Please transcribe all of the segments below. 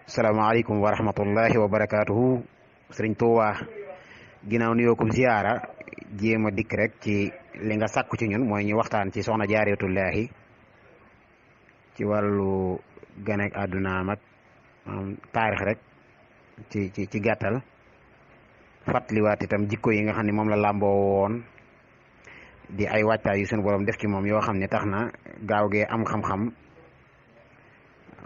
salaamaaleykum wa rahmatullahi wa barakaatuhu sëriñ Tuubaa ginnaaw nuyoo ko ziyaara jéem a dikk rek ci li nga sàkku ci ñun mooy ñu waxtaan ci soxna Jaaratullaahi ci wàllu ganek àddunaam ak taarix rek ci gàttal fàttaliwaat itam jikko yi nga xam ne moom la làmboo woon di ay wàccaay yu suñu borom def ci moom yoo xam ne tax na gaaw gee am xam-xam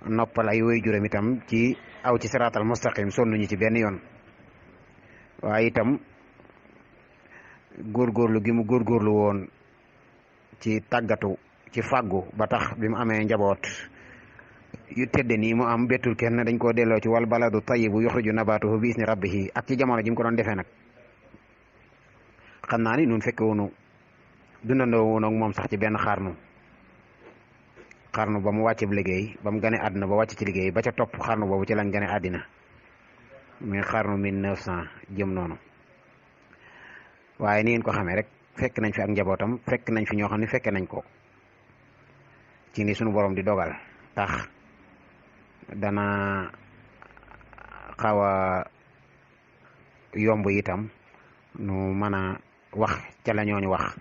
noppal ay waajuram itam ci aw ci siraatal mustaqim sonnuñu ci benn yoon waaye itam góorgóorlu gi mu góorgóorlu woon ci tàggatu ci fàggu ba tax bi mu amee njaboot yu tedde nii mu am bettul kenn dañ koo delloo ci wal baladu tayyibu yuxriju nabaatuhu bi isni rabbihi ak ci jamono ji mu ko doon defee nag xam naa ni nun fekke woonu dundandoo woon ak moom sax ci benn xarnu ba mu wàcce liggéey ba mu gane àddina ba wàcc ci liggéey ba ca topp xarnu boobu ci lañ gane àddina muy xarnu 1900 jëm noonu waaye ni ngeen ko xamee rek fekk nañ fi ak njabootam fekk nañ fi ñoo xam ne fekke nañ ko ci ni sunu borom di dogal tax dana xaw a yomb itam nu mën a wax ca la ñooñu wax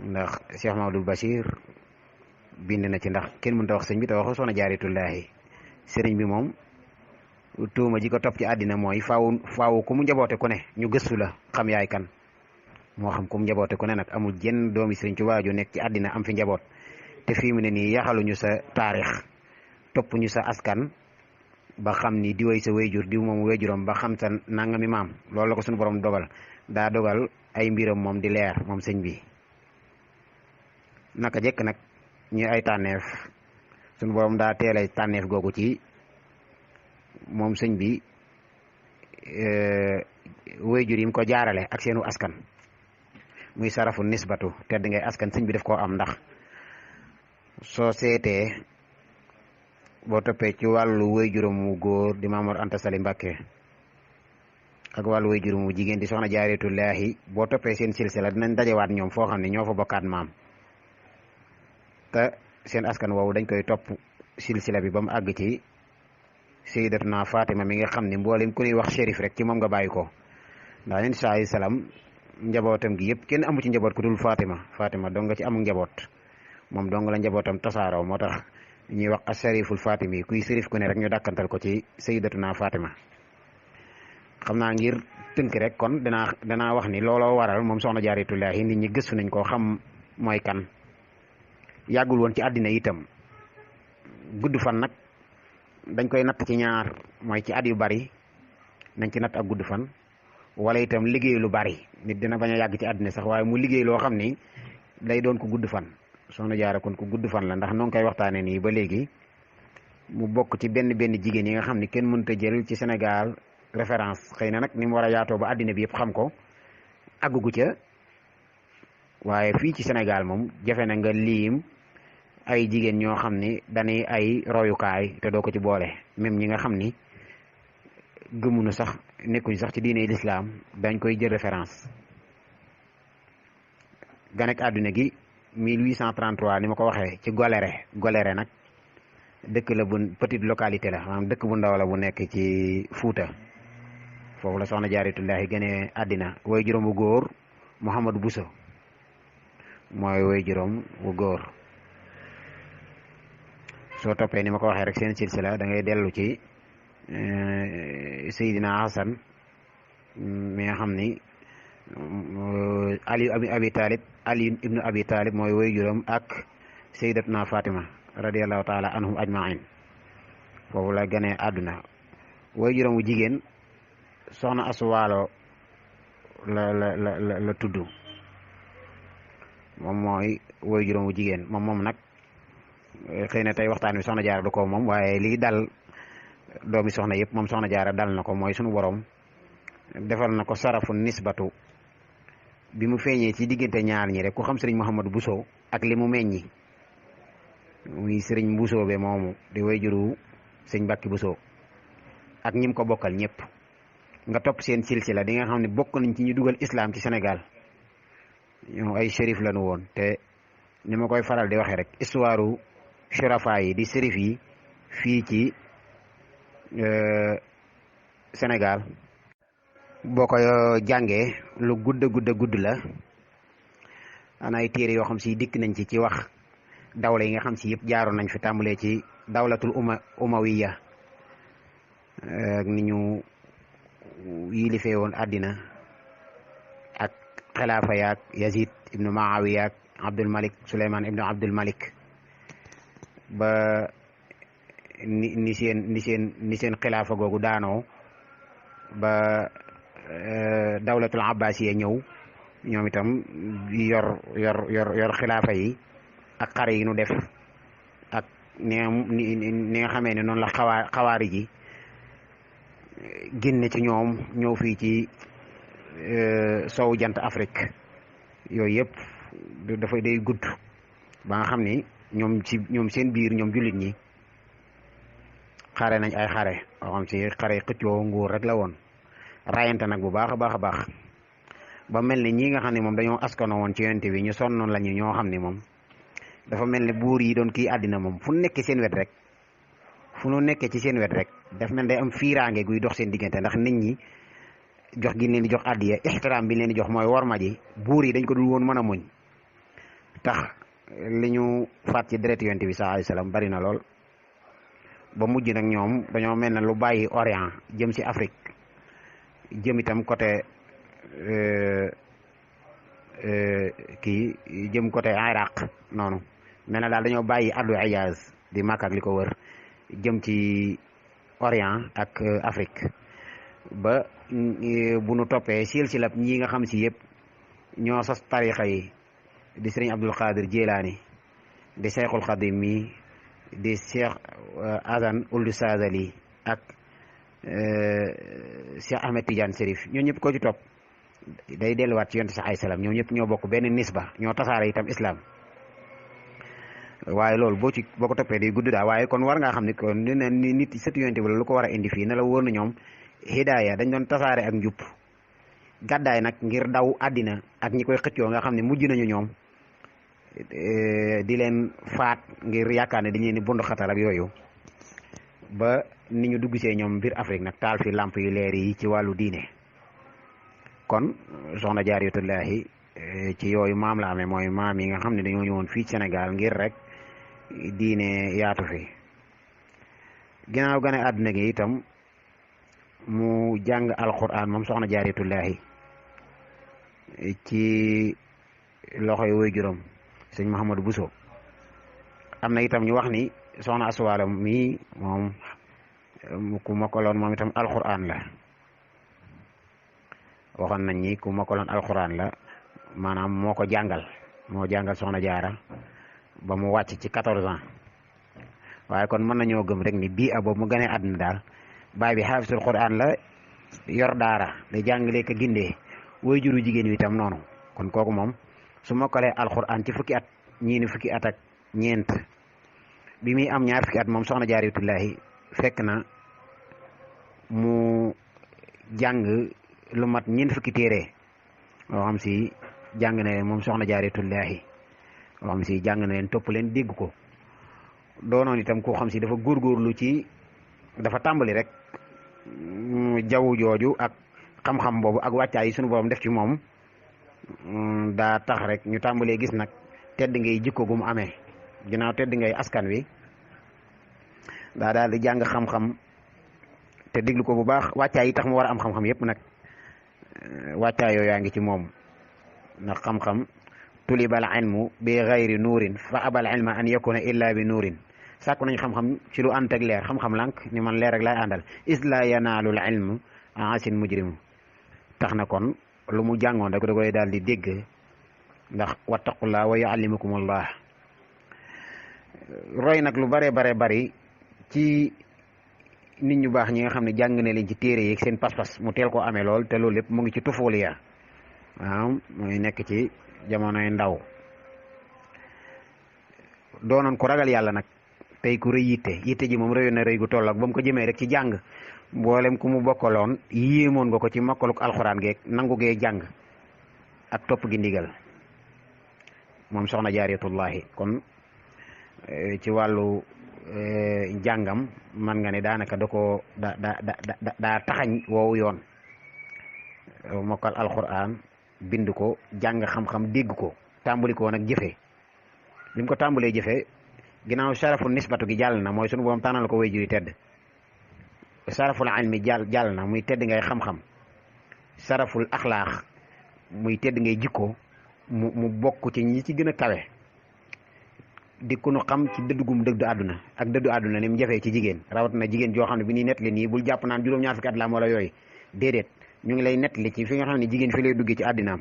ndax Cheikh Mamadou Bachir bind na ci ndax kenn mënta wax sëñ bi te waxu soxna Jaaratullaahi sëriñ bi moom tuuma ji ko topp ci àddina mooy faaw ku mu njaboote ku ne ñu gëstu la xam yaay kan moo xam ku mu njaboote ku ne nag amul jenn doomi sëriñ ci waaju nekk ci àddina am fi njaboot te fii mu ne nii yaxaluñu sa taarix topp ñu sa askan ba xam ni di way sa wayjur diw moom wayjuram ba xam sa nangami maam loolu la ko suñu borom dogal daa dogal ay mbiram moom di leer moom sëñ bi naka jekk nag ñi ay tànneef suñu borom daa teelay tànneef googu ci moom sëñ bi wayjur yi mu ko jaarale ak seenu askan muy sarafu nisbatu tedd ngay askan sëñ bi def koo am ndax soo seetee boo toppee ci wàllu wayjuram mu góor di Maamor Anta Sali Mbàkke ak wàllu wayjuram mu jigéen di soxna Jaaratullaahi boo toppee seen silsila dinañ dajewaat ñoom foo xam ne ñoo fa bokkaat maam te seen askan woowu dañ koy topp silsila bi ba mu àgg ci sayyidatuna Fatima mi nga xam ne mboolem ku ñuy wax shérif rek ci moom nga bàyyi ko ndax leen saa salaam njabootam gi yëpp kenn amu ci njaboot ku dul Fatima dong nga ci amul njaboot moom dong la njabootam tasaaroo moo tax ñuy wax as-shariful Fatimi kuy sérif ku ne rek ñu dàkkantal ko ci sayyidatuna Fatima xam naa ngir tënk rek kon danaa wax ni looloo waral moom soxna Jaaratullaahi nit ñi gëstu nañ koo xam mooy kan yàggul woon ci àddina itam gudd fan nag dañ koy natt ci ñaar mooy ci at yu bari nañ ci natt ak gudd fan wala itam liggéey lu bari nit dina bañ a yàgg ci àddina sax waaye mu liggéey loo xam ni day doon ko gudd fan soxna Jaara kon ko gudd fan la ndax noo ngi koy waxtaanee nii ba léegi mu bokk ci benn jigéen yi nga xam ni kenn mënut a jël ci Sénégal référence xëy na nag ni mu war a yaatoo ba àddina bi yëpp xam ko àggugu ca waaye fii ci Sénégal moom jafe na nga liim ay jigéen ñoo xam ni dañuy ay royukaay te doo ko ci boole même ñi nga xam ni gëmuñu sax nekkuñu sax ci diine lislaam dañ koy jël référence ganek àdduna gi 1833 ni ma ko waxee ci Goléré nag dëkk la bu petite localité la maanaam dëkk bu ndaw la bu nekk ci Fuuta foofu la soxna Jaaratullaahi gënee àddina way juróom bu góor Mouhamadou Bousso mooy way juróom bu góor soo toppee ni ma ko waxee rek seen silsila da ngay dellu ci Seydina Hasan mi nga xam ni Ali ibnu Abi Talib mooy way juróom ak Sayyidatuna Fatima radiyallahu taala anhum ajmain foofu la gënee àdduna way juróom wu jigéen soxna Asuwaalo la tudd moom mooy way juróom wu jigéen moom nag xëy na tey waxtaan wi soxna Jaara du ko moom waaye lii dal doomi soxna yëpp moom soxna Jaara dal na ko mooy sunu borom defal na ko sarafu nisbatu bi mu feeñee ci diggante ñaar ñi rek ku xam sëriñ Mouhamadou Bousso ak li mu meññi muy sëriñ Bousso be moomu di way juru sëñ Mbàkke Bousso ak ñim ko bokkal ñëpp nga topp seen silsila di nga xam ne bokk nañ ci ñu dugal islam ci Sénégal ñoom ay shérif lañu woon te ni ma koy faral di waxee rek histoire shurafa yi di sérif yi fii ci Sénégal boo ko jàngee lu gudd la ana ay téere yoo xam si dikk nañ ci wax dawla yi nga xam si yëpp jaaroon nañ fi tàmbalee ci dawlatul umawiya ak ni ñu yilifee woon àddina ak xilaafa yaak Yazid ibnu Maawiya ak Abdul Malik Suleymaan ibnu Abdul Malik ba ni seen xilaafa googu daanoo ba dawlatul abbasiya ñëw ñoom itam yor xilaafa yi ak xare yi nu def ak ni nga xamee ne noonu la xawaari ji génne ci ñoom ñëw fii ci sowu jant Afrique yooyu yëpp dafay day gudd ba nga xam ni ñoom seen biir ñoom jullit ñi xare nañ ay xare yoo xam si xare xëccoo nguur rek la woon rayante nag bu baax a baax a baax ba mel ni ñi nga xam ne moom dañoo askano woon ci yonent bi ñu sonnoon la ñu ñoo xam ne moom dafa mel ne buur yi doon kii àddina moom fu nekkee seen wet rek fu nu nekkee ci seen wet rek daf mel day am fiiraange guy dox seen diggante ndax nit ñi jox gi leen di jox àddiya ixtiraam bi leen di jox mooy worma ji buur yi dañ ko dul woon mën a muñ tax li ñu faat ci deret yonent bi sallallahu alayhi wasallam bari na lool ba mujj nag ñoom dañoo mel ne lu bàyyi Orient jëm ci Afrique jëm itam côté kii jëm côté Iraq noonu mel na daal dañoo bàyyi addu Hijaz di Makka ak li ko wër jëm ci Orient ak Afrique ba bu nu toppee silsilab ñi nga xam si yëpp ñoo sos tarixa yi di sëriñ Abdul Qadir Jilaani di Cheikhul Khadim mi di Cheikh Azan Uldu Sazali ak Cheikh Ahmed Tidiane Serif ñoo ñëpp koo ci topp day delluwaat ci yonent sax ay salaam ñoom ñëpp ñoo bokk benn nisba ñoo tasaare itam islam waaye loolu boo ko toppee day gudd daa waaye kon war ngaa xam ne kon nit sëtu yonent bi lu ko war a indi fii ne la wóor na ñoom hidaaya dañ doon tasaare ak njub gàddaay nag ngir daw àddina ak ñi koy xëccoo nga xam ne mujj nañu ñoom di leen faat ngir yaakaar ne dañu leen di bund xatal ak yooyu ba ni ñu dugg see ñoom biir Afrique nag taal fi lamp yu leer yi ci wàllu diine kon soxna Jaaratullaahi ci yooyu maam la amee mooy maam yi nga xam ne dañoo ñëwoon fii Sénégal ngir rek diine yaatu fi ginnaaw gane àdduna gi itam mu jàng alquran moom soxna Jaaratullaahi ci loxoy woy juróom sëñ Mouhamadou Bousso am na itam ñu wax ni soxna Aswaala mi moom ku mokkaloon moom itam alquran la waxoon nañ ni ku mokkaloon alquran la maanaam moo jàngal soxna Jaara ba mu wàcc ci 14 ans waaye kon mën nañoo gëm rek ni bii a boobu mu gënee àdduna daal baay bi xaafisul quran la yor daara da jàngale ko gindee woy juru jigéen wi itam noonu kon kooku moom su mokkalee alquran ci fukki at ñii ni fukki at ak ñeent bi muy am ñaar fukki at moom soxna Jaaratullaahi fekk na mu jàng lu mat ñeent fukki téere yoo xam si jàng na leen moom soxna Jaaratullaahi yoo xam si jàng na leen topp leen dégg ko doonoon itam koo xam si dafa góorgóorlu ci dafa tàmbali rek jaww jooju ak xam-xam boobu ak wàccaay yi sunu borom def ci moom daa tax rek ñu tàmbalee gis nag tedd ngay jikko gu mu amee ginnaaw tedd ngay askan wi daa daal di jàng xam-xam te déglu ko bu baax wàccaay yi tax mu war a am xam-xam yépp nag wàccaay yooyu yaa ngi ci moom ndax xam-xam tulibal ilmu bi gayri nuurin fa abal ilma an yakuna illa bi nuurin sàkku nañ xam-xam ci lu ànd ak leer xam-xam lànk ni man leer rek laay àndal is la yanaalul ilmu asin mujrimu tax na kon lu mu jàngoon rek da koy daal di dégg ndax wattaqullah wa yuallimukumullah roy nag lu bare bari ci nit ñu baax ñi nga xam ne jàng ne leen ci téere yi seen pas-pas mu teel koo amee lool te loolu lépp mu ngi ci tufuliya waaw muy nekk ci jamonoy ndaw doonoon ku ragal yàlla nag tey ku rëy yitte ji moom rëyoon na rëy gu toll ak ba mu ko jëmee rek ci jàng mboolem ku mu bokkaloon yéemoon nga ko ci mokkaluk alxuraan geeg nangu gee jàng ak topp gi ndigal moom soxna Jaaratullaahi kon ci wàllu jàngam man nga ne daanaka da koo daa taxañ woowu yoon mokkal alquran bind ko jàng xam-xam dégg ko tàmbali ko nag jëfe bi mu ko tàmbalee jëfe ginnaaw sarafu nisbatu gi jàll na mooy sunu boom tànnal ko way juri tedd saraful ilmi jàll na muy tedd ngay xam-xam saraful axlaax muy tedd ngay jikko mu bokk ci ñi ci gën a kawe di ku nu xam ci dëddugum dëddu àdduna ak dëddu àdduna ni mu jafee ci jigéen rawat na jigéen joo xam ne bi ñuy nettali nii bul jàpp naan juróom-ñaar fukki at la am wala yooyu déedéet ñu ngi lay nettali ci fi nga xam ne jigéen fi lay duggee ci àddinaam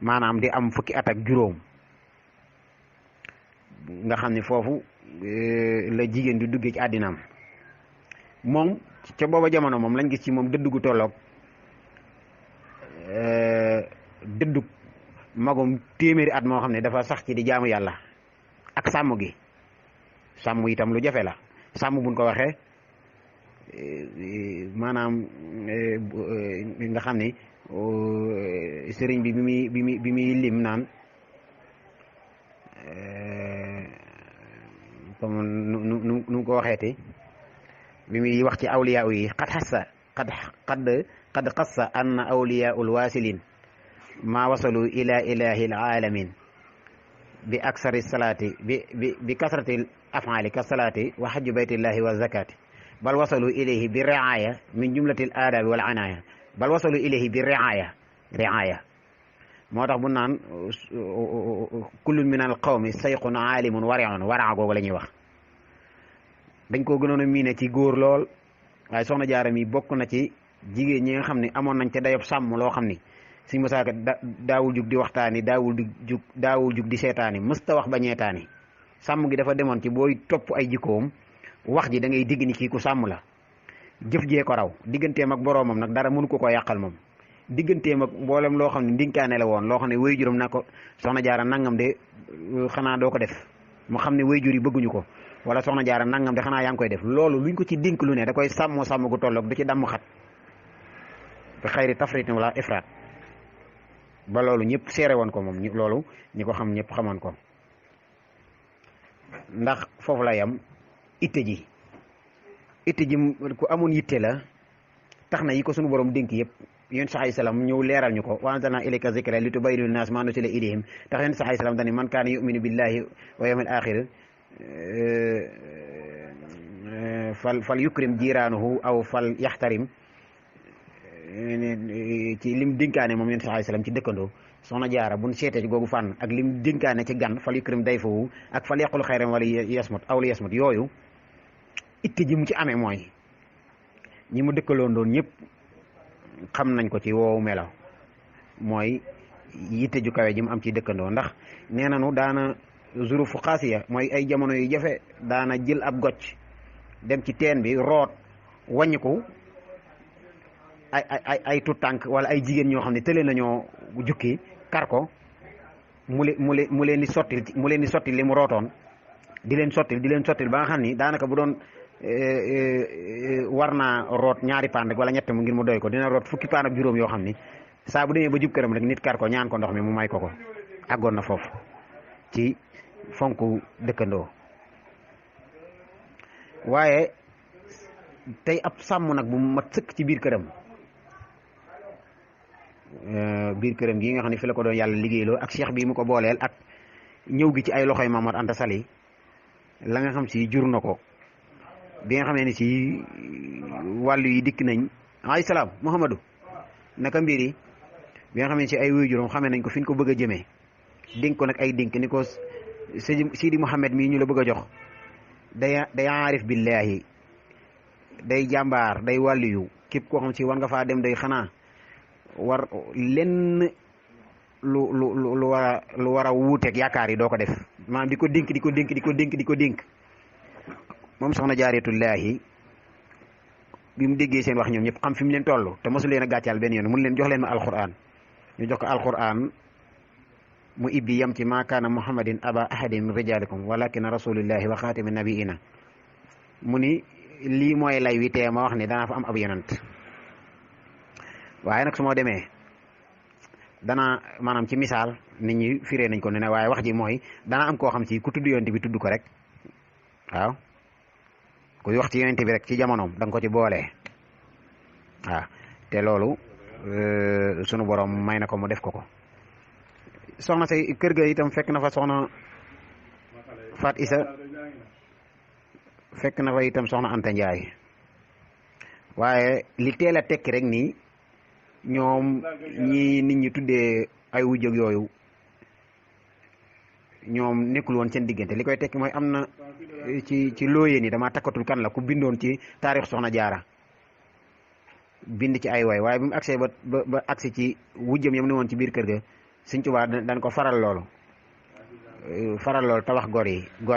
maanaam di am fukki at ak juróom nga xam ne foofu la jigéen di duggee ci àddinaam moom ca booba jamono moom lañ gis ci moom dëddu gu tolloog dëddug magum téeméeri at moo xam ne dafa sax ci di jaamu yàlla ak sàmm gi sàmm itam lu jafe la sàmm buñ ko waxee maanaam nga xam ne sëriñ bi bi muy lim naan comme nu ko waxeeti bi muy wax ci awliyaa yi qad xassa anna awliyaul wasilin ma wasalu ila ilahi alamin bi aksari salaati bi kasrati afali ka salaati wa hajju baytillahi wa zakati bal wasalu ilayhi bi riaya min jumlati al aadabi wal anaya bal wasalu ilayhi bi riaya moo tax bu naan kullun min al qawmi sayqun aalimun wariun waraa googu la ñuy wax dañ koo gënoon a miine ci góor lool waaye soxna Jaara mi bokk na ci jigéen ñi nga xam ne amoon nañ ca dayob sàmm loo xam ni suñ mosaaka daawul jug di waxtaani daawul jug di seetaani mësta wax ba ñeetaani sàmm gi dafa demoon ci booy topp ay jikkoom wax ji da ngay digg ni kii ku sàmm la jëf jee ko raw digganteem ak boroomam nag dara mënu ko yàqal moom digganteem ak mboolem loo xam ne ndinkaane la woon loo xam ne way juróom na ko soxna Jaara nangam de xanaa doo ko def mu xam ne way jur yi bëgguñu ko wala soxna Jaara nangam de xanaa yaa ngi koy def loolu luñ ko ci dénk lu ne da koy sàmmoo sàmm gu tolloog du ci damm xat bi xayri tafritin wala ifraat ba loolu ñëpp seere woon ko moom loolu ñi ko xam ñëpp xamoon ko ndax foofu la yam itte ji ku amoon yitte la tax na yi ko sunu borom dénk yëpp yéen sax ay salaam ñëw leeral ñu ko wa anzalna ilayka zikra li tubayyina linnaas maa nuzila ilayhim tax yéen sax ay salaam dañu man kaana yuminu billahi wa yawmil aaxir fal yukrim jiiraanuhu aw fal yaxtarim ci lim dénkaane moom yéen sax ay salaam ci dëkkandoo soxna Jaara buñ seetee ci googu fànn ak lim dénkaane ci gan fal yukrim dayfahu ak fal yaqul xayran wala yasmut aw li yasmut yooyu itte ji mu ci amee mooy ñi mu dëkkaloon doon ñëpp xam nañ ko ci woowu melaw mooy yitte ju kawe ji mu am ci dëkkandoo ndax nee nañu daana zurufu xaasiya mooy ay jamono yu jafe daana jël ab gocc dem ci teen bi root wàññiku ay tut tànk wala ay jigéen ñoo xam ne tële nañoo jukki kar ko mu leen di sottil li mu rootoon di leen sottil ba nga xam ni daanaka bu doon war naa root ñaari paan rek wala ñett mu ngir mu doy ko dina root fukki paan ak juróom yoo xam ni saa bu demee ba jub këram rek nit kar ko ñaan ko ndox mi mu may ko àggoon na foofu ci fonk dëkkandoo waaye tey ab sàmm nag bu mat sëkk ci biir këram gi nga xam ne fi la ko doon yàlla liggéeyloo ak cheikh bii mu ko booleel ak ñëw gi ci ay loxoy Mamadou Anta Sali la nga xam si jur na ko bi nga xamee ne si wàllu yi dikk nañ ay salaam Mouhamadou naka mbir yi bi nga xamee ne si ay wuyu juróom xamee nañ ko fi ñu ko bëgg a jëmee dénk ko nag ay dénk ni ko Sidi Mouhamed mii ñu la bëgg a jox day aarif billahi day jàmbaar day wàlliyu képp koo xam si war nga faa dem day xanaa war lenn lu war a wuuteeg yaakaar yi doo ko def maanaam di ko dénk moom soxna Jaaratullaahi bi mu déggee seen wax ñoom ñëpp xam fi mu leen toll te mosu leen a gàccaal benn yoon mun leen jox leen ma alquran ñu jox ko alquran mu ibbi yam ci maa kaana muhammadin aba ahadin min rijalikum walakin rasulillahi wa xaatimi nabiina mu ni lii mooy lay wi tee ma wax ni danaa fa am ab yonent waaye nag su ma demee dana maanaam ci misaal nit ñi firee nañ ko ne waaye wax ji mooy dana am koo xam si ku tudd yonent bi tudd ko rek waaw kuy wax ci yonent bi rek ci jamonoom da nga ko ci boole waaw te loolu sunu borom may na ko mu def ko soxna say kër ga itam fekk na fa soxna Fat Isa fekk na fa itam soxna Anta Njaay waaye li teel a tekki rek nii ñoom ñi nit ñi tuddee ay wujjëg yooyu ñoom nekkul woon seen diggante li koy tekki mooy am na ci looyéen yi damaa takkatul kan la ku bindoon ci taarix soxna jaara bind ci ay way waaye bi mu agsee ba agsi ci wujjam yam ne woon ci biir kër ga Sëñ Tuubaa dañ ko faral loolu te wax gor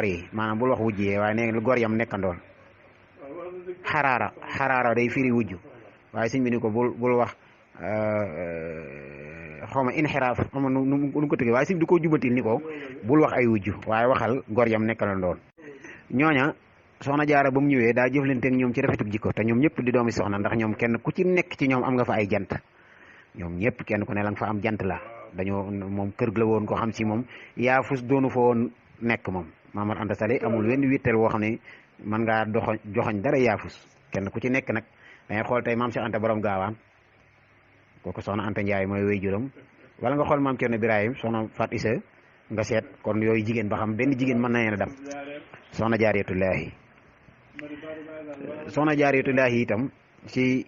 yi maanaam bul wax wujj yee waaye nee gor yam nekkandool xaraara day firi wujj waaye sëñ bi ni ko bul wax xawma inxiraaf xawma nu ko tëggee waaye sëñ bi du ko jubatil ni ko bul wax ay wujj waaye waxal gor yam nekkandool ñooña soxna jaara ba mu ñëwee daa jëflante ak ñoom ci rafetug jikko te ñoom ñëpp di doomi soxna ndax ñoom kenn ku ci nekk ci ñoom am nga fa ay jant ñoom ñëpp kenn ku ne la nga fa am jant la dañoo moom kër la woon ko xam si moom yaafus doonu fa woon nekk moom Maamar Anta Sali amul wenn wittel woo xam ne mën ngaa joxoñ dara yaafus kenn ku ci nekk nag dangay xool tey maam Cheikh Anta borom gaawaan kooku soxna Anta Ndiaye mooy wéy juróom wala nga xool maam Cerno Birahim soxna Fat Isa nga seet kon yooyu jigéen ba xam benn jigéen mën na leen a dam soxna Jaaratullaahi itam ci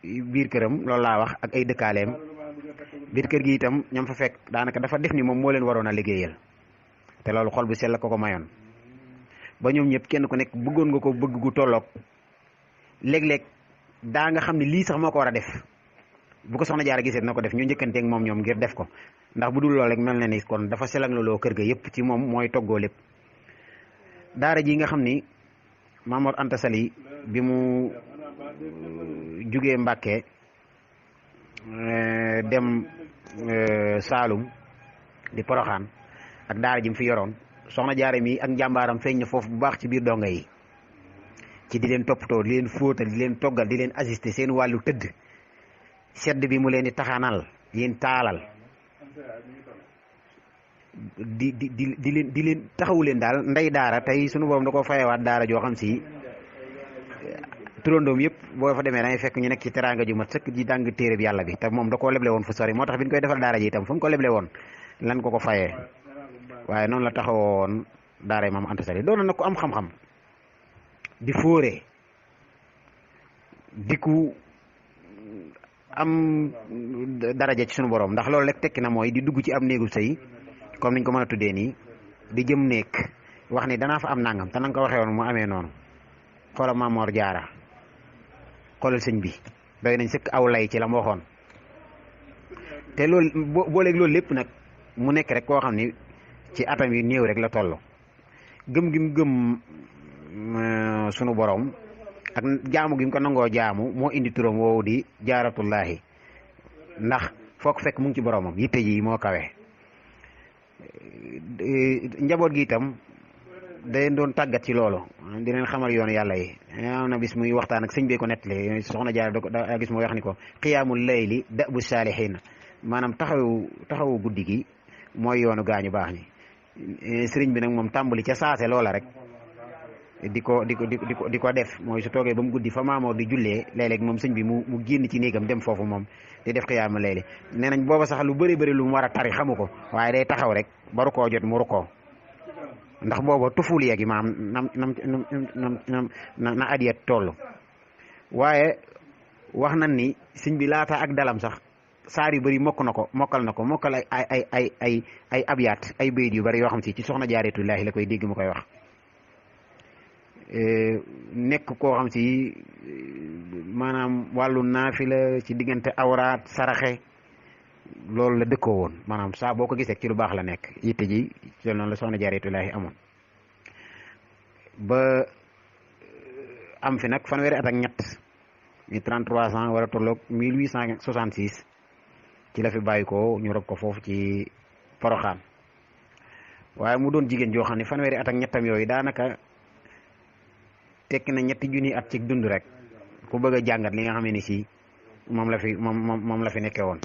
biir këram loolu laa wax ak ay dëkkaaleem biir kër gi itam ñam fa fekk daanaka dafa def ni moom moo leen waroon a liggéeyal te loolu xol bu sell ko mayoon ba ñoom ñëpp kenn ku nekk bëggoon nga ko bëgg gu tolloog léeg-léeg daa nga xam ne lii sax moo ko war a def bu ko soxna jaara gisee na ko def ñu njëkkanteeg moom ñoom ngir def ko ndax bu dul loolu rek mel na ni kon dafa selang looloo kër ga yëpp ci moom mooy toggoo lépp daara ji nga xam ni Maamor Anta Sali bi mu jugee Mbàkke dem Saalum di Poroxaan ak daara ji mu fi yoroon soxna jaare mi ak njàmbaaram feeñ na foofu bu baax ci biir donga yi ci di leen toppatoo di leen fóotal di leen toggal di leen assister seen wàllu tëdd sedd bi mu leen di taxaanal leen taalal di leen taxawu leen daal ndey daara tey sunu borom da koo fayewaat daara joo xam si turandoom yëpp boo fa demee dangay fekk ñu nekk ci teraanga ju mat sëkk ji dàng téere bi yàlla bi te moom da koo leble woon fu sori moo tax bi ñu koy defal daara ji itam fu mu ko leble woon lan ko fayee waaye noonu la taxawoo woon daara Maam Anta Sali doon na ko am xam-xam di fóore di ku am daraja ci sunu borom ndax loolu rek tekki na mooy di dugg ci am néegu sëy comme niñ ko mën a tuddee nii di jëm néeg wax ni danaa fa am nangam te na nga ko waxee woon mu amee noonu xoolal Maam Mor Jaara xoolal sëñ bi doy nañ sëkk aw lay ci la mu waxoon te loolu booleeg loolu lépp nag mu nekk rek koo xam ni ci atam yi néew rek la toll gëm gi mu gëm sunu borom ak jaamu gi mu ko nangoo jaamu moo indi turam woowu di jaaratullaahi ndax foo ko fekk mu ngi ci boromam yitte ji moo kawe njaboot gi itam day doon tàggat ci loolu di leen xamal yoonu yàlla yi am na bis muy waxtaan ak sëñ bee ko nettali soxna Jaara da gis muy wax ni ko qiyaamul layli da'bu saalihiin maanaam taxawu guddi gi mooy yoonu gaañu baax ñi sëriñ bi nag moom tàmbali ca saase loola rek di ko def mooy su toogee ba mu guddi fa Maamoor di jullee léeg-léeg moom sëñ bi mu génn ci néegam dem foofu moom di def xiyaama layli nee nañ booba sax lu bëri lu mu war a tari xamu ko waaye day taxaw rek ba rukkoo jot mu rukkoo ndax booba tuful yeegi maam na adiyat toll waaye wax nañ ni sëñ bi laata ak dalam sax saar yu bëri mokkal ay abyaat ay bayit yu bëri yoo xam si ci soxna Jaaratullaahi la koy dégg mu koy wax nekk koo xam si maanaam wàllu naafila ci diggante awraat saraxe loolu la dëkkoo woon maanaam saa boo ko gisee ci lu baax la nekk yitte ji ci noonu la soxna Jaaratullaahi amoon ba am fi nag fanweeri at ak ñett ñu 33 ans war a tolloog 1866 ci la fi bàyyi ko ñu rob ko foofu ci Poroxaan waaye mu doon jigéen joo xam ne fanweeri at ak ñettam yooyu daanaka tekki na ñetti junni at ci dund rek ku bëgg a jàngat li nga xam ne si moom la fi nekkee woon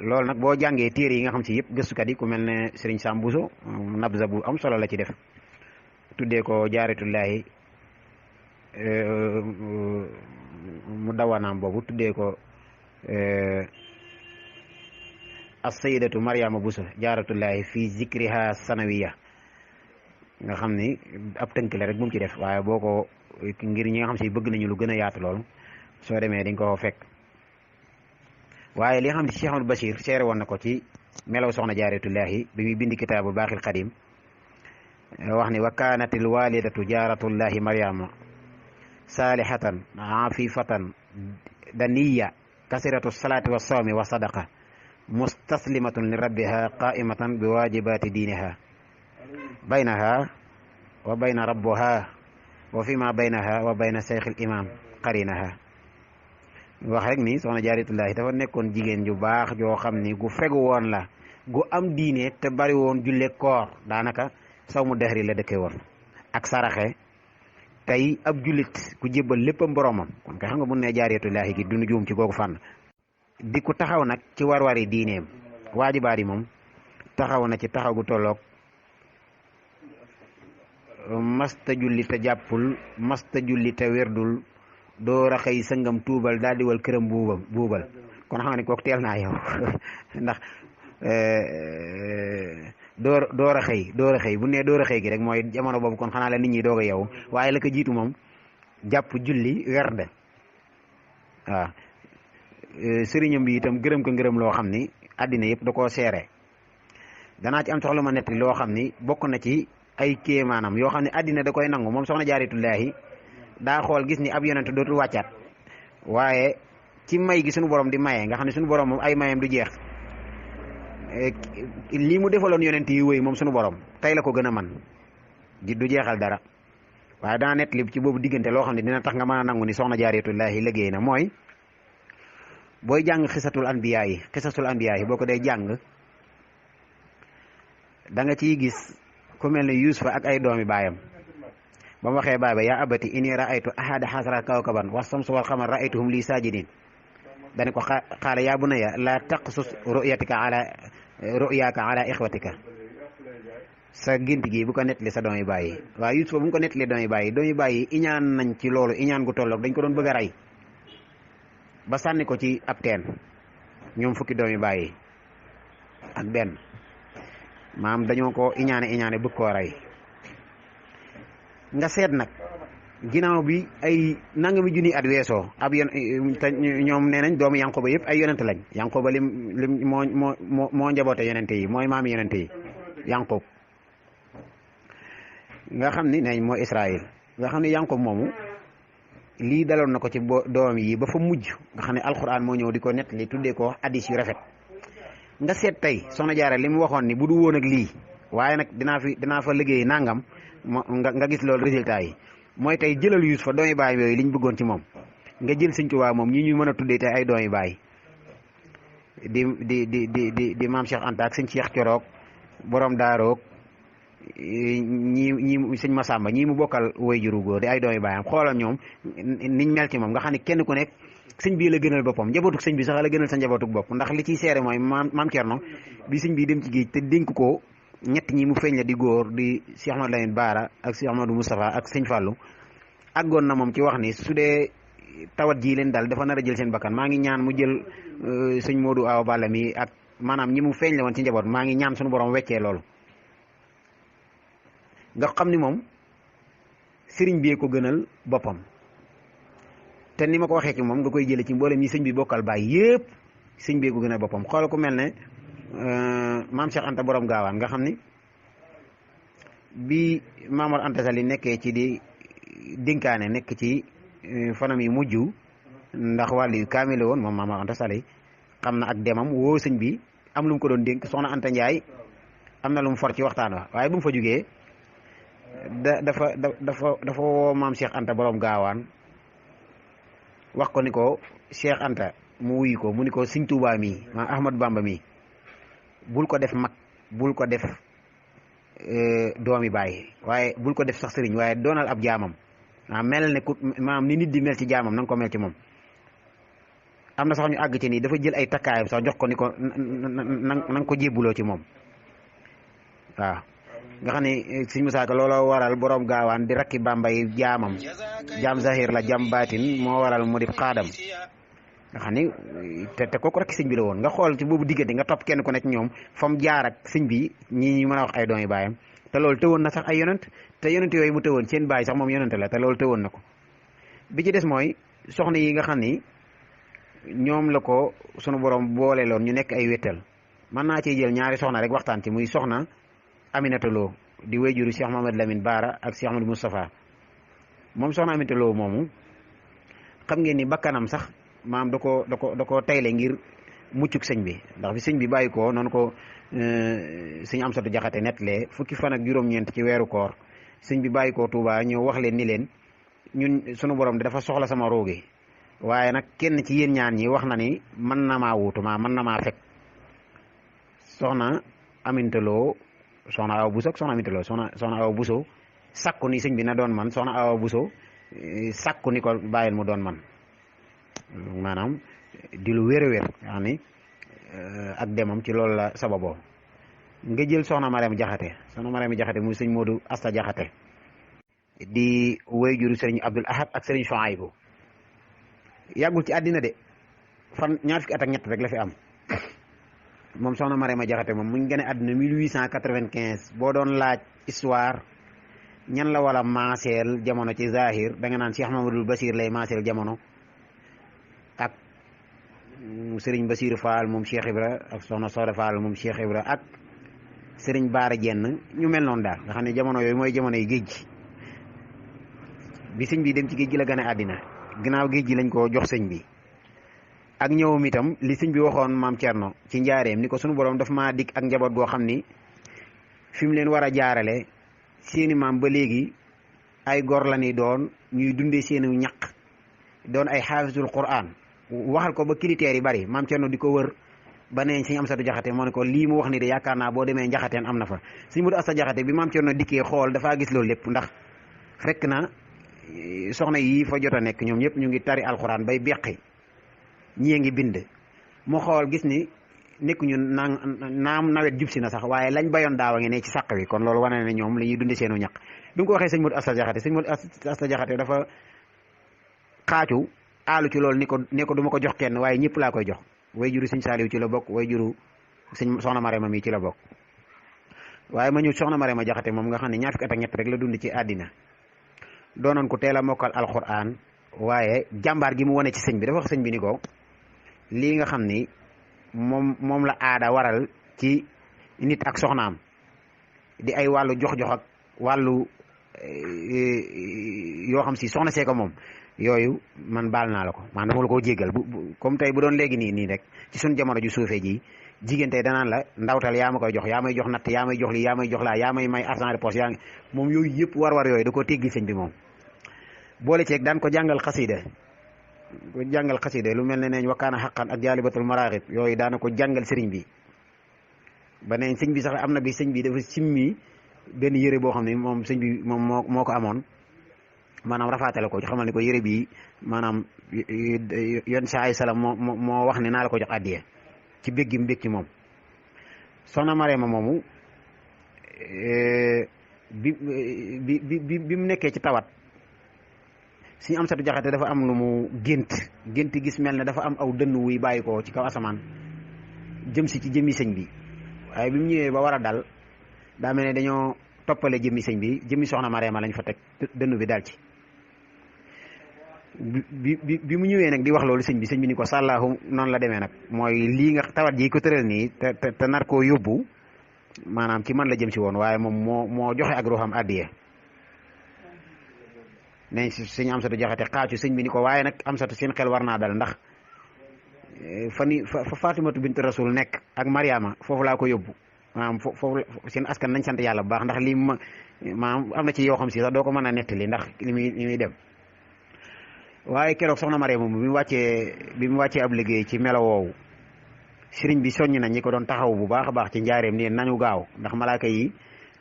loolu nag boo jàngee téere yi nga xam si yëpp gëstukat yi ku mel ne Serigne Sam Bousso nabza bu am solo la ci def tuddee ko Jaaratullaahi mu dawanaam boobu tuddee ko as-sayyidatu Mariama Buso jaaratullahi fi zikriha sanawiya nga xam ni ab tënk la rek bu mu ci def waaye boo ko ngir ñi nga xam si bëgg nañu lu gën a yaatu loolu soo demee dañ ko fekk waaye li nga xam ne Cheikh Ahmadou Bachir seere woon na ko ci melaw soxna jaaratullahi bi muy bindi kitaabu baaxil xadim wax ni wa kaanatil walidatu jaaratullahi Mariama saalihatan afifatan daniya kasiratu salaati wa sawmi wa sadaqa mustaslimatun li rabbiha qaimatan bi wajibaati diiniha baynaha wa bayna rabbuha wa fi ma baynaha wa bayna seyxil imam qarinaha wax rek ni soxna jaaratullahi dafa nekkoon jigéen ju baax joo xam ni gu fegu woon la gu am diine te bari woon julle koor daanaka saw mu dexri la dëkke woon ak saraxe tey ab jullit ku jébbal léppam boromam kon kay xam nga mun ne jaaratullahi gi duñu juum ci googu fànn di ku taxaw nag ci war-wari diineem waajibaat yi moom taxaw na ci taxaw gu tolloog masta julli te jàppul masta julli te werdul door a xëy sëngam tuubal daal di wal këram buubal kon xam nga ne kooku teel naa yow ndax door a xëy bu nee door a xëy gi rek mooy jamono boobu kon xanaa la nit ñi doog a yow waaye la ko jiitu moom jàpp julli werd waaw sëriñam bi itam gërëm ko ngërëm loo xam ni àddina yëpp da koo seere danaa ci am soxla ma netti loo xam ni bokk na ci ay kéemaanam yoo xam ne àddina da koy nangu moom soxna jaaratullaahi daa xool gis ni ab yonent dootul wàccaat waaye ci may gi suñu borom di maye nga xam ne suñu borom moom ay mayam du jeex lii mu defaloon yonent yi wéy moom suñu borom tey la ko gën a man du jeexal dara waaye dana nett li ci boobu diggante loo xam ne dina tax nga mën a nangu ni soxna jaaratullaahi liggéey na mooy booy jàng xisasul anbiya yi boo ko dee jàng da nga ciy gis ku mel ne Yuusufa ak ay doomi baayam ba mu waxee baay ba yaa abati inni raaytu ahada xasara kawkaban wa samsu wal xamar raaytuhum li sajidin dane ko xaala yaa bunayya la taqsus ruyaaka ala ixwatika sa gént gi bu ko nettali sa doomi baay yi waaye Yuusufa bu mu ko nettali doomi baay yi iñaan nañ ci loolu iñaan gu tolloog dañ ko doon bëgg a rey ba sànni ko ci ab teen ñoom fukki doomi baay ak benn maam dañoo ko iñaane bëgg koo rey nga seet nag ginnaaw bi ay nangami junni at weesoo ab ñoom nee nañ doomu Yanqooba yëpp ay yonent lañ Yanqooba lim moo njaboote yonente yi mooy maami yonente yi Yanqoob nga xam ni neñ mooy Israël nga xam ne Yanqoob moomu lii daloon na ko ci doom yi ba fa mujj nga xam ne alxuraan moo ñëw di ko nettali tuddee ko hadiis yu rafet nga seet tey soxna Jaara li mu waxoon ni bu du woon ak lii waaye nag dinaa fa liggéey nangam nga gis loolu résultat yi mooy tey jëlal Yuusufa doomi baay yooyu liñ bëggoon ci moom nga jël Sëñ Tuubaa moom ñi ñu mën a tuddee tey ay doomi baay di maam Cheikh Anta ak sëñ Cheikh Coroog borom daaroog ñii sëñ Masamba ñii mu bokkal woy juru góor di ay doomi baayam xoolal ñoom niñ mel ci moom nga xam ne kenn ku nekk sëñ bii la gënal boppam njabootuk sëñ bi sax la gënal sa njabootuk bopp ndax li ciy seere mooy maam Cerno bi sëñ bii dem ci géej te dénk ko ñett ñi mu feeñ la di góor di Cheikh Ahmadou Lamine Bara ak Cheikh Ahmadou Moustapha ak sëñ Fallou àggoon na moom ci wax ni su dee tawat ji leen daal dafa nar a jël seen bakkan maa ngi ñaan mu jël sëñ Modou Awa Balla mi ak maanaam ñi mu feeñ la woon ci njaboot maa ngi ñaan suñu borom weccee loolu nga xam ni moom sëriñ bi ko gënal boppam te ni ma ko waxee ci moom nga koy jëlee ci mboolem ñi sëñ bi bokkal baay yëpp sëñ bi ko gënal boppam xool ku mel ne maam Cheikh Anta borom gaawaan nga xam ni bi Maamor Anta Sali nekkee ci di dénkaane nekk ci fanam yi mujj ndax wàllu yu kaamile woon moom Maamor Anta Sali xam na ak demam woo sëñ bi am lu mu ko doon dénk soxna Anta Ndiaye am na lu mu for ci waxtaan wa waaye bu mu fa jugee dafa woo maam Cheikh Anta borom gaawaan wax ko ni ko Cheikh Anta mu wuyu ko mu ni ko Sëñ Tuubaa mii maam Ahmad Bamba mii bul ko def mag bul ko def doomi baay waaye bul ko def sax sëriñ waaye doonal ab jaamam mel ne ku maam ni nit di mel ci jaamam na nga ko mel ci moom am na sax ñu àgg ci nii dafa jël ay takkaayam sax jox ko ni ko na nga ko jébbuloo ci moom waaw nga xam ne sëñ Musaa Ka looloo waral borom gaawaan di rakki bambay jaamam jaam zahir la jaam baatin moo waral mu di xaadam nga xam ni te kooku rakki sëñ bi la woon nga xool ci boobu diggante nga topp kenn ku nekk ñoom fa mu jaar ak sëñ bi ñi ñu mën a wax ay doomi baayam te loolu tëwoon na sax ay yonent te yonent yooyu mu tëwoon seen baay sax moom yonent la te loolu tëwoon na ko bi ci des mooy soxna yi nga xam ni ñoom la ko sunu borom boole loon ñu nekk ay wéttal mën naa ciy jël ñaari soxna rek waxtaan ci muy soxna Aminata Lo di wéyjuru Cheikh Mamadou Lamine Baara ak Cheikh Amadou Moustapha moom soxna Aminata Lo moomu xam ngeen ni bakkanam sax maam da ko tayle ngir muccuk sëñ bi ndax bi sëñ bi bàyyi ko noonu ko sëñ Amsatu Jaxate nettalee fukki fan ak juróom-ñeent ci weeru koor sëñ bi bàyyi ko Touba ñëw wax leen ni leen ñun sunu borom dafa soxla sama roogi waaye nag kenn ci yéen ñaan ñi wax na ni mën na maa wuutu mën na maa fekk soxna Aminata Lo soxna Awa Buso ak soxna Aminata Lo soxna Awa Buso sakku ni sëñ bi na doon man soxna Awa Buso sakku ni ko bàyyil mu doon man maanaam di lu wér a wér yaa ni ak demam ci loolu la sababoo nga jël soxna Mariama Jaxate muy sëñ Moodu Asta Jaxate di wayjuru sëriñ Abdul Ahad ak sëriñ Chouaïbou yàggul ci àddina de fan ñaar fukki at ak ñett rek la fi am moom soxna Mariama Jaxate moom mu ngi gën a àddina 1895 boo doon laaj histoire ñan la wala maaseel jamono ci zahir da nga naan Cheikh Mamadou Basir lay maaseel jamono ak Serigne Basir Fall moom Cheikh Ibra ak soxna Soda Fall moom Cheikh Ibra ak Serigne Baara Jenn ñu mel noonu daal nga xam ne jamono yooyu mooy jamono yi géej gi bi sëñ bi dem ci géej gi la gën a àddina ginnaaw géej gi lañ ko jox sëñ bi ak ñëwam itam li sëñ bi waxoon maam Thierno ci njaareem ni ko sunu borom daf maa dikk ak njaboot goo xam ni fi mu leen war a jaarale seeni maam ba léegi ay gor la ni doon ñuy dundee seeni ñaq doon ay xaafisul Qur'an waxal ko ba critères yi bari maam Thierno di ko wër ba neeñ sëñ Amsatu Jaxate moo ne ko lii mu wax ni de yaakaar naa boo demee njaxateen am na fa sëñ Moodu Asta Jaxate bi maam Thierno dikkee xool dafaa gis loolu lépp ndax fekk na soxna yi fa jot a nekk ñoom ñëpp ñu ngi tari alxuraan bay beqi ñii ngi bind mu xool gis ni nekkuñu naam nawet jub si na sax waaye lañ bayoon daaw a ngi ne ci sàq wi kon loolu wane ne ñoom la ñuy dunde seenu ñaq bi mu ko waxee sëñ Moodu Asta Jaxate dafa xaacu aalu ci loolu ni ko du ma ko jox kenn waaye ñëpp laa koy jox way juru sëñ Saaliw ci la bokk way juru sëñ soxna Marema mi ci la bokk waaye ma ñëw soxna Marema Jaxate moom nga xam ne ñaar fukki at ak ñett rek la dund ci àddina doonoon ko teel a mokkal alquran waaye jàmbaar gi mu wane ci sëñ bi dafa wax sëñ bi ni ko lii nga xam ni moom la aada waral ci nit ak soxnaam di ay wàllu jox-jox ak wàllu yoo xam si soxna see ko moom yooyu man baal naa la ko man dama la koo jéggal comme tey bu doon léegi nii rek ci suñ jamono ju suufee ji jigéen tey danaan la ndawtal yaa ma koy jox yaa may jox natt yaa may jox lii yaa may jox laa yaa may argent de poche yaa ngi moom yooyu yëpp war yooyu da koo teggil sëñ bi moom boole ceeg daan ko jàngal xasida lu mel ne neeñ wakkaana xaqan ak jaalibatul maraaxib yooyu daana ko jàngal sëriñ bi ba neeñ sëñ bi sax am na bi sëñ bi dafa simmi benn yére boo xam ne moom sëñ bi moom moo ko amoon maanaam rafaatale ko xamal ni ko yére bi maanaam yon sa ay salam moo wax ne naa la ko jox addiye ci bég gi mu bég ci moom soxna Marema moomu bi mu nekkee ci tawat suñu Amsatu Jaxate dafa am lu mu gént gis mel ne dafa am aw dënn wuy bàyyi ko ci kaw asamaan jëm si ci jëmmi sëñ bi waaye bi mu ñëwee ba war a dal daa mel ne dañoo toppale jëmmi sëñ bi jëmmi soxna Marema lañ fa teg dënn bi dal ci bi mu ñëwee nag di wax loolu sëñ bi ni ko sàllaahu noonu la demee nag mooy lii nga tawat ji ko tëral nii te nar koo yóbbu maanaam ci man la jëm si woon waaye moom moo joxe ak ruuxam addiye nañ sëñ Amsatu Jaxate xaacu sëñ bi ni ko waaye nag Amsatu seen xel war naa dal ndax fa Fatimatu bint Rasul nekk ak Mariama foofu laa ko yóbbu maanaam foofu seen askan nañ sant yàlla bu baax ndax lii maanaam am na ci yoo xam si sax doo ko mën a nettali ndax li muy dem waaye keroog soxna Mariama moom bi mu wàccee ab liggéey ci melo woowu sëriñ bi soññ na ñi ko doon taxaw bu baax a baax ci njaareem ni nañu gaaw ndax malaaka yi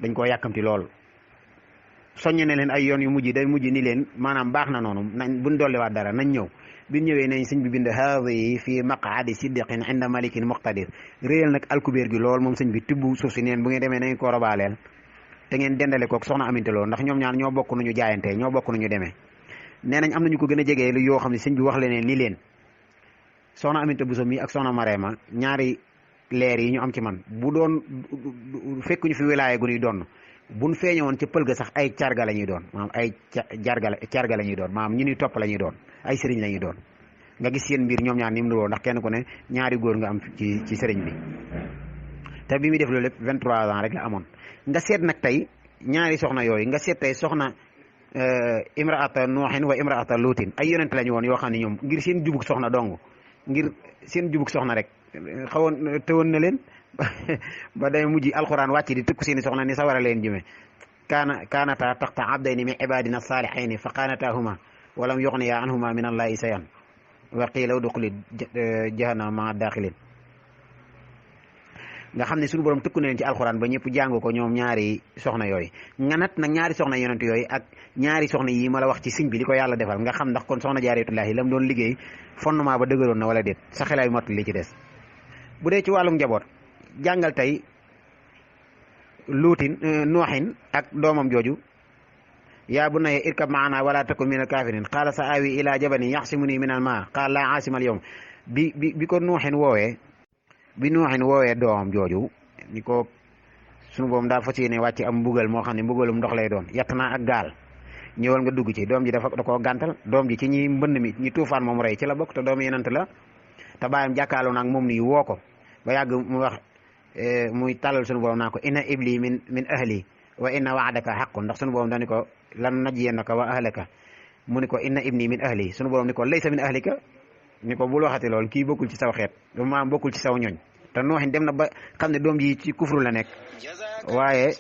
dañ koo yàkkamti lool soññ ne leen ay yoon yu mujj day mujj ni leen maanaam baax na noonu nañ buñ dolliwaat dara nañ ñëw bi ñëwee nañ sëñ bi bind haadi fi maqaadi siddiqin inda malikin muqtadir réyal nag alkubeer gi lool moom sëñ bi tibb suuf si neen bu ngeen demee nañ ko robaaleel te ngeen dendale koog soxna Aminta Lo ndax ñoom ñaar ñoo bokk nu ñu jaayantee ñoo bokk nu ñu demee nee nañ am nañu ko gën a jegee lu yoo xam ne sëñ bi wax leneen ni leen soxna Aminta Bousso mi ak soxna Marema ñaari leer yi ñu am ci man bu doon fekk ñu fi wilaaya gu ñuy doon buñ feeñoon ca pël ga sax ay carga la ñuy doon maanaam ay carga la ñuy doon maanaam ñu ni topp la ñuy doon ay sëriñ la ñuy doon nga gis seen mbir ñoom ñaar ni mu nuroo ndax kenn ku ne ñaari góor nga am ci sëriñ bi te bi muy def loolu lépp 23 ans rek la amoon nga seet nag tey ñaari soxna yooyu nga seet tey soxna imraata nuuxin wa imraata luutin ay yonent la ñu woon yoo xam ne ñoom ngir seen jubug soxna dong ngir seen jubug soxna rek xawoon tëwoon na leen ba day mujj alquran wàcc di tëkku seeni soxna ni sa war a leen jëme kaanata taxta abdayni min ibadina salihayni fa qaanataahuma walam yuxniya anhuma min allahi sayan wa qiila udxuli jahannama maa daaxilin nga xam ne suñu borom tëkku na leen ci alxuraan ba ñëpp jàng ko ñoom ñaari soxna yooyu nga nat nag ñaari soxna yonent yooyu ak ñaari soxna yi ma la wax ci sëñ bi li ko yàlla defal nga xam ndax kon soxna Jaaratullaahi la mu doon liggéey fondement ba dëgëroon na wala déet sa xelaay mott li ci des bu dee ci wàllum njaboot jàngal tey luutin nooxin ak doomam jooju yaa bunayya irkab maana wala takun min al kafirin qaala sa awi ila jabalin yaxsimuni min al maa qaala laa aasima al yawm bi ko nooxin woowee doomam jooju ni ko sunu boom daa fas yéene wàcc am mbugal moo xam ne mbugalum ndox lay doon yatt naa ak gaal ñëwal nga dugg ci doom ji da koo gàntal doom ji ci ñi mbënd mi ñi tuufaan moom rey ci la bokk te doom yenant la te bàyyam jàkkaarloo naag moom nii woo ko ba yàgg mu wax muy tàllal sunu borom naa ko inna ibli min ahli wa inna waadaka xaqun ndax sunu borom dani ko lan najiyannaka wa ahlaka mu ni ko inna ibni min ahli sunu borom ni ko laysa min ahlika ni ko bul waxati lool kii bokkul ci saw xeet maam bokkul ci saw ñooñ te nooxin dem na ba xam ne doom ji ci kufru la nekk waaye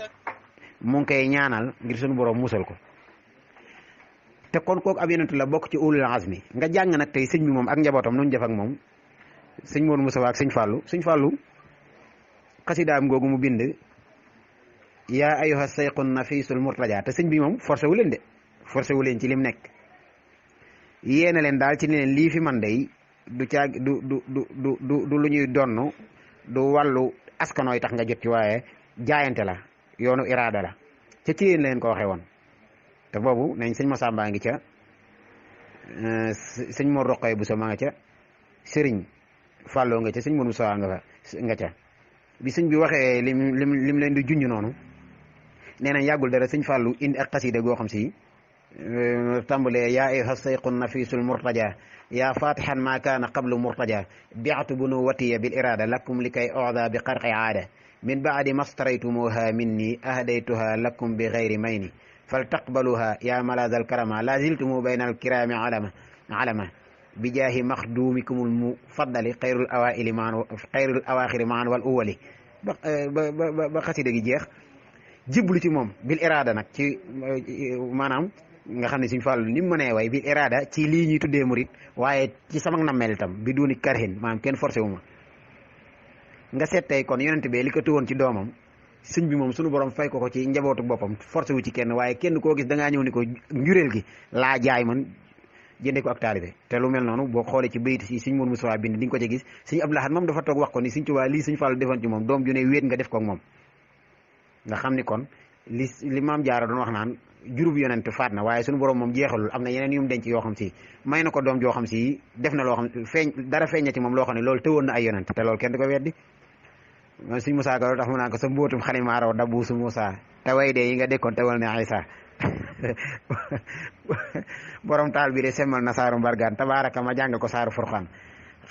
mu ngi koy ñaanal ngir sunu borom musal ko te kon kooku ab yonent la bokk ci ulul azmi nga jàng nag tey sëñ bi moom ak njabootam nu ñu def ak moom sëñ Modou Moussa ak sëñ Fallou xasidaam googu mu bind yaa ayyuha sayqun nafisul murtaja te sëñ bi moom forcé wu leen ci lim nekk yéena leen daal ci ni leen lii fi man day du caag du lu ñuy donn du wàllu askanooy tax nga jot ci waaye jaayante la yoonu iraada la ca ci yéen leen ko waxee woon te boobu nañ sëñ Masamba ngi ca sëñ Mor Roqoy bu sa ma nga ca sëriñ Fallou nga ca sëñ Mor Moussa nga ca bi sëñ bi waxee lim leen di junj noonu nee nañ yàggul dara sëñ Fallou indi ak xasida goo xam si tàmbalee yaa ayyuha sayqun nafisul murtaja yaa fatihan ma kaana qablu murtaja biatu bunu watiya bil irada lakum li kay oda bi xarqi aada min baadi mastaraytumuha minni ahdaytuha lakum bi gayri mayni fal taqbaluha ya malaza al karama la ziltumu bayna al kirami alama bi jaahi maxdumikumul mufaddali xayrul awaaxiri maan wal uwali ba xasida gi jeex jiblu ci moom bil irada nag ci maanaam nga xam ne suñ fàllu ni mu mënee way bil irada ci lii ñuy tuddee murit waaye ci sama nammeel itam bi duuni karhin maanaam kenn forcé wu ma nga seet tey kon yonent bi li ko tëwoon ci doomam sëñ bi moom suñu borom fay ko ci njabootu boppam forcé wu ci kenn waaye kenn koo gis da ngaa ñëw ni ko njureel gi laa jaay man jënde ko ak taalibe te lu mel noonu boo xoolee ci bayit si sëñ Mourou Moussa bind di nga ko ci gis sëñ Abdou Lahad moom dafa toog wax ko ni sëñ Tuubaa lii sëñ Fàllu defoon ci moom doom ju ne wéet nga def ko ak moom nga xam ni kon li maam jaara doon wax naan jurub yonent faat na waaye suñu borom moom jeexalul am na yeneen yu mu denc yoo xam si may na ko doom joo xam si def na loo xam dara feeñ na ci moom loo xam ne loolu tëwoon na ay yonent te loolu kenn du ko weddi sëñ Moussa Ka loolu tax mu naan ko sa mbootum xalimaaraw dabbu su Moussa te way dee yi nga dékkoon tewal ne Isa borom taal bi de semmal na saaru mbargaan tabaaraka ma jàng ko saaru furxaan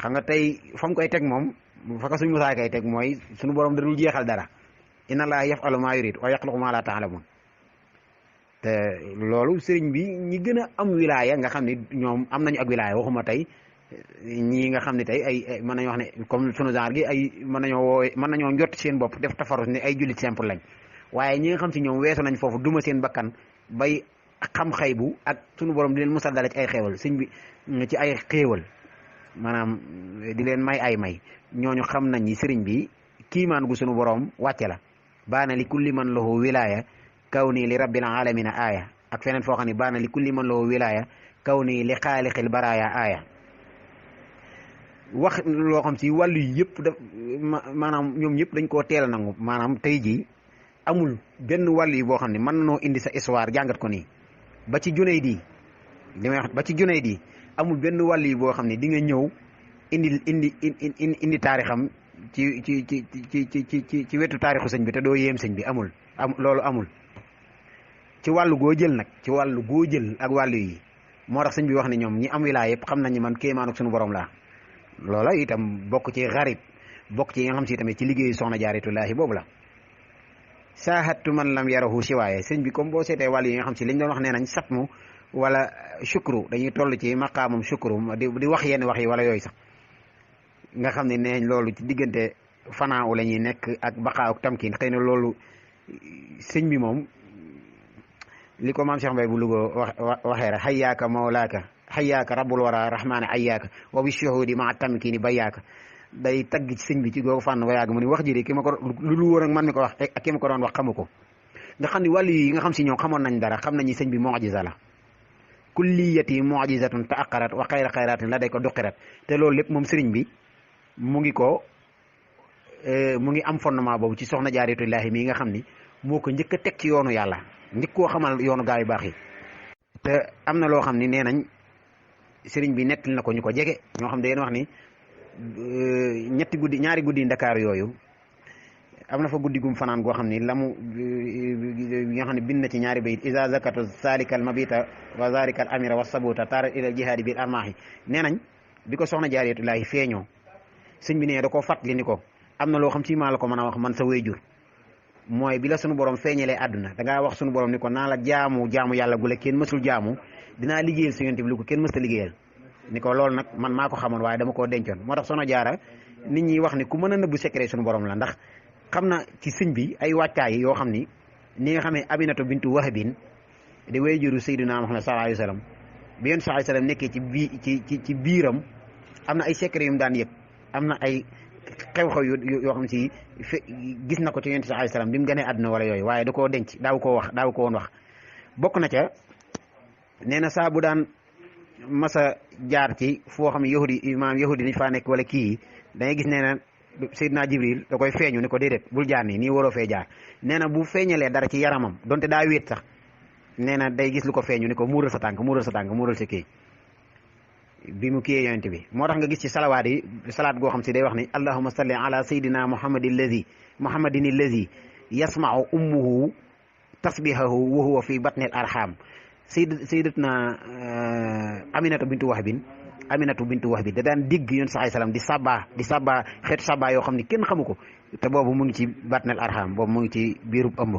xam nga tey fa mu koy teg moom fa ko suñ Moussa koy teg mooy suñu borom da dul jeexal dara inna allaha yafalu ma yurid wa yaxluqu ma la taalamun te loolu sëriñ bi ñi gën a am wilaaya nga xam ne ñoom am nañu ak wilaaya waxuma tey ñii nga xam ne tey ay mën nañu wax ne comme sunu genre gi ay mën nañoo njott seen bopp def tafarus ne ay jullit simple lañ waaye ñi nga xam si ñoom weesu nañ foofu duma seen bakkan bay xam xëy bu ak sunu borom di leen musal dala ci ay xéewal sëñ bi ci ay xéewal maanaam di leen may ay may ñooñu xam nañ ni sëriñ bi kiimaan gu sunu borom wàcce la baana li kulli man lahu wilaaya kaw nii li rabbil alamina aaya ak feneen foo xam ne baana li kulli man lahu wilaaya kaw nii li xaalixil baraaya aaya wax loo xam si wàllu yi yëpp daf maanaam ñoom ñëpp dañ koo teel a nangu maanaam tey jii amul benn wàll yi boo xam ne mën na noo indi sa histoire jàngat ko nii ba ci Junayd di li may wax ba ci Junayd di amul benn wàll yi boo xam ne di nga ñëw indi taarixam ci wetu taarixu sëñ bi te doo yéem sëñ bi loolu amul ci wàllu goo jël nag ci wàllu goo jël ak wàllu yi moo tax sëñ bi wax ne ñoom ñi am wilaaya yëpp xam nañ ni man kéemaanuk suñu borom laa loola itam bokk ci xarib bokk ci yi nga xam si tamit ci liggéeyu soxna jaaritullaahi boobu la saahattu man lam yarahu siwaaye sëñ bi comme boo seetee wàllu yi nga xam si liñ doon wax nee nañ satmu wala shukru dañuy toll ci maqaamam shukru di wax yenn wax yi wala yooyu sax nga xam ne neeñ loolu ci diggante fanaaw la ñuy nekk ak baqaa ak tamkin xëy na loolu sëñ bi moom li ko maam Cheikh Mbaye bu Louga waxee rek xayyaaka mawlaaka xayyaaka rabbul wara rahmaani ayyaaka wa bi shuhudi ma tamkini bayyaaka day tagg ci sëñ bi ci googu fànn ba yàgg mu ni wax ji de ki ma ko lu woon ak man mi ko wax ak ki ma ko doon wax xamu ko nga xam ne wàllu yi nga xam si ñoom xamoon nañ dara xam nañu sëñ bi mu'jiza la kulliyati mu'jizatun ta'aqqarat wa xayra xayratin la day ko duqirat te loolu lépp moom sëriñ bi mu ngi am fondement boobu ci soxna jaaritullaahi mii nga xam ni moo ko njëkk a teg ci yoonu yàlla njëkk koo xamal yoonu gaa yu baax yi te am na loo xam ni nee nañ sëriñ bi nettali na ko ñu ko jege ñoo xam ne dañu wax ni ñaari guddi Ndakaar yooyu am na fa guddi gum fanaan goo xam ni la mu nga xam ne bind na ci ñaari bayit isa zakatu salikal mabita wa zarikal amira wa sabuta tara ila jihaadi bil armaahi nee nañ bi ko soxna jaaritullaahi feeñoo sëñ bi nee da koo fàttali ni ko am na loo xam ci maa la ko mën a wax man sa wéyjur mooy bi la sunu borom feeñalee àdduna dangaa wax sunu borom ni ko naa la jaamu yàlla gu la kenn mësul jaamu dinaa liggéeyal si yonent bi lu ko kenn mësta liggéeyal ni ko loolu nag man maa ko xamoon waaye dama koo dencoon moo tax soxna jaara nit ñi wax ni ku mën a nëbbu secret sunu borom la ndax xam na ci sëñ bi ay wàccaay yoo xam ni nga xamee Aminatu bintu Wahbin di wéyjuru Seydina Muhammad sallallahu alayhi wa sallam bi yonent sallallahu alayhi wa sallam nekkee ci biiram am na ay secret yu mu daan yëg am na ay xew-xew yoo xam si gis na ko ci yonent sallallahu alayhi wa sallam bi mu gënee àdduna wala yooyu waaye da koo denc daaw ko woon wax bokk na ca nee na saa bu daan masa jaar ci foo xam ne yahudi ni faa nekk wala kii da ngay gis nee na Seydina Jibril da koy feeñu ni ko déedéet bul jaar nii waroo fee jaar nee na bu feeñalee dara ci yaramam donte daa wéet sax nee na day gis lu ko feeñu ni ko muural sa tànk muural sa kii bi mu kiyee yonent bi moo tax nga gis ci salawaat yi salaat goo xam si day wax ni allahumma salli ala sayyidina muhammadin allazi yasma'u ummuhu tasbihahu wa huwa fi batnil arham sayyidatuna aminatu bintu wahbin da daan digg yoon sax salaam di sabba xeetu sabba yoo xam ni kenn xamu ko te boobu mu ngi ci batnil arham boobu mu ngi ci biirub ëmb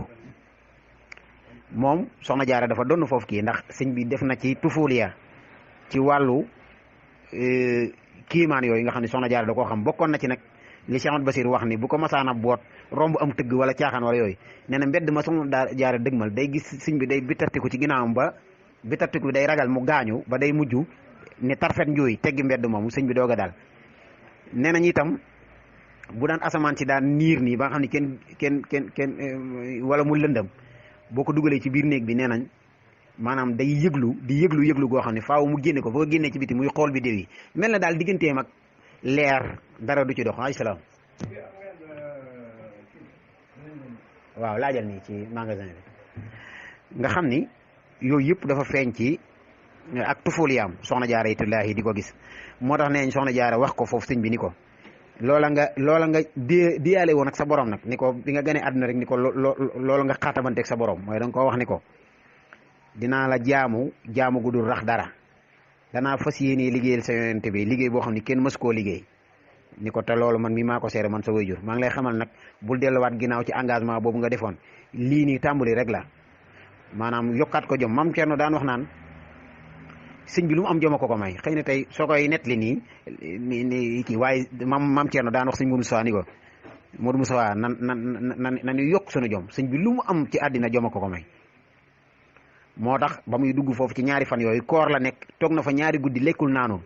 moom soxna jaara dafa donn foofu kii ndax sëñ bi def na ci tufuliya ci wàllu kiimaan yooyu nga xam ne soxna jaara da koo xam bokkoon na ci nag li Cheikh Ahmad Basir wax ni bu ko masaana boot romb am tëgg wala caaxaan wala yooyu nee na mbedd ma soxna jaara dëgmal day gis sëñ bi day bittartiku ci ginnaawam ba bittartiku bi day ragal mu gaañu ba day mujj ni tarfet njuuy teggi mbedd moomu sëñ bi doog a daal nee nañ itam bu daan asamaan si daan niir nii ba nga xam ne kenn wala mu lëndëm boo ko dugalee ci biir néeg bi nee nañ maanaam day yëglu goo xam ne faaw mu génne ko foo génnee ci biti muy xool bi déw yi mel na daal digganteem ak leer dara du ci dox ay salaam waaw laajal nii ci magasin bi nga xam ni yooyu yëpp dafa feeñ ci ak tufuliyaam soxna jaaratullaahi di ko gis moo tax neeñ soxna jaara wax ko foofu sëñ bi ni ko loola nga diyaale woon ak sa borom nag ni ko bi nga gënee àdduna rek ni ko loola nga xaatabanteeg sa borom mooy da nga koo wax ni ko dinaa la jaamu gu dul rax dara danaa fas yéenee liggéeyal sa yonent bi liggéey boo xam ne kenn mës koo liggéey ni ko te loolu man mi maa ko seere man sa waajur maa ngi lay xamal nag bul delluwaat ginnaaw ci engagement boobu nga defoon lii nii tàmbali rek la maanaam yokkaat ko jom mam Cerno daan wax naan sëñ bi lu mu am joma ko may xëy na tey soo koy nettali nii kii waaye mam Cerno daan wax sëñ Modou Moussa ni ko Modou Moussa nan yokk sunu jom sëñ bi lu mu am ci àddina joma ko may moo tax ba muy dugg foofu ci ñaari fan yooyu koor la nekk toog na fa ñaari guddi lekkul naanul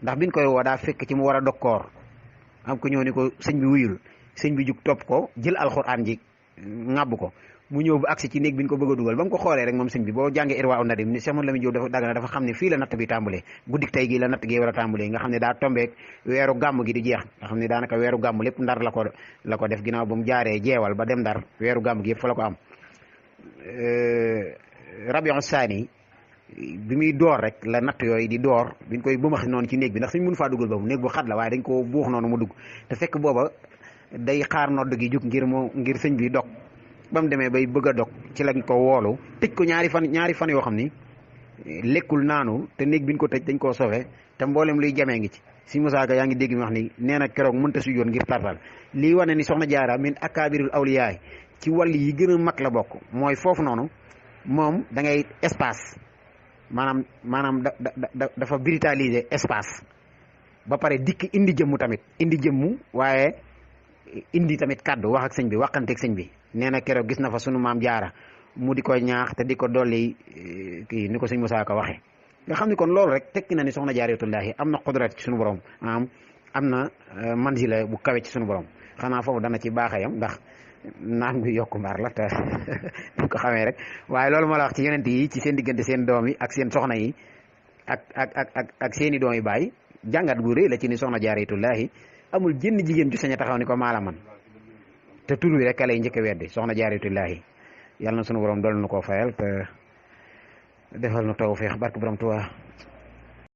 ndax biñ koy woo daa fekk ci mu war a dog koor am ko ñëw ni ko sëñ bi wuyul sëñ bi jug topp ko jël alxuraan ji ŋàbb ko mu ñëw ba agsi ci néeg bi ñu ko bëgg a dugal ba mu ko xoolee rek moom sëñ bi boo jàngee Irwa an-Nadim ni Cheikh Mouhamadou Lamine Diop dafa Dagana dafa xam ne fii la natt bi tàmbalee guddik tey gi la natt gi war a tàmbalee nga xam ne daa tombeek weeru gàmm gi di jeex nga xam ne daanaka weeru gàmm lépp ndar la ko def ginnaaw ba mu jaaree jeewal ba dem ndar weeru gàmm gi yëpp fa la ko am Rabiu Saani bi muy door rek la natt yooyu di door biñ koy bëmax noonu ci néeg bi ndax suñ mun faa dugal boobu néeg bu xat la waaye dañ ko buux noonu mu dugg te fekk booba day xaar nodd gi jug ngir sëñ bi dog ba mu demee bay bëgg a dog ci lañ ko woolu tëj ko ñaari fan yoo xam ni lekkul naanu te néeg bi ñu ko tëj dañ koo sofe te mboolem luy jamee ngi ci si Musaa Ka yaa ngi dégg mi wax ni nee na keroog mënta sujjoon ngir tartal lii wane ni soxna Jaara min akaabirul awliyaay ci wàll yi gën a mag la bokk mooy foofu noonu moom da ngay espace maanaam dafa brutaliser espace ba pare dikk indi jëmmu tamit indi jëmmu waaye indi tamit kàddu wax ak sëñ bi waxanteeg sëñ bi nee na keroog gis na fa sunu maam Jaara mu di ko ñaax te di ko dolli kii ni ko sëñ Musaa Ka waxee nga xam ni kon loolu rek tekki na ni soxna Jaaratullaahi am na qudrat ci sunu borom am na manzila bu kawe ci sunu borom xanaa foofu dana ci baaxayam ndax naan gu yokku mbaar la te ñu ko xamee rek waaye loolu ma la wax ci yonent yi ci seen diggante seen doom yi ak seen soxna yi ak seeni doom yi bàyyi jàngat gu rëy la ci ni soxna Jaaratullaahi amul jënn jigéen ju sañ a taxaw ni ko maala man te tur wi rek lay njëkk a weddi soxna Jaaratullaahi yàlla na sunu borom dool nu koo fayal te defal nu tawfeex barke borom Tuubaa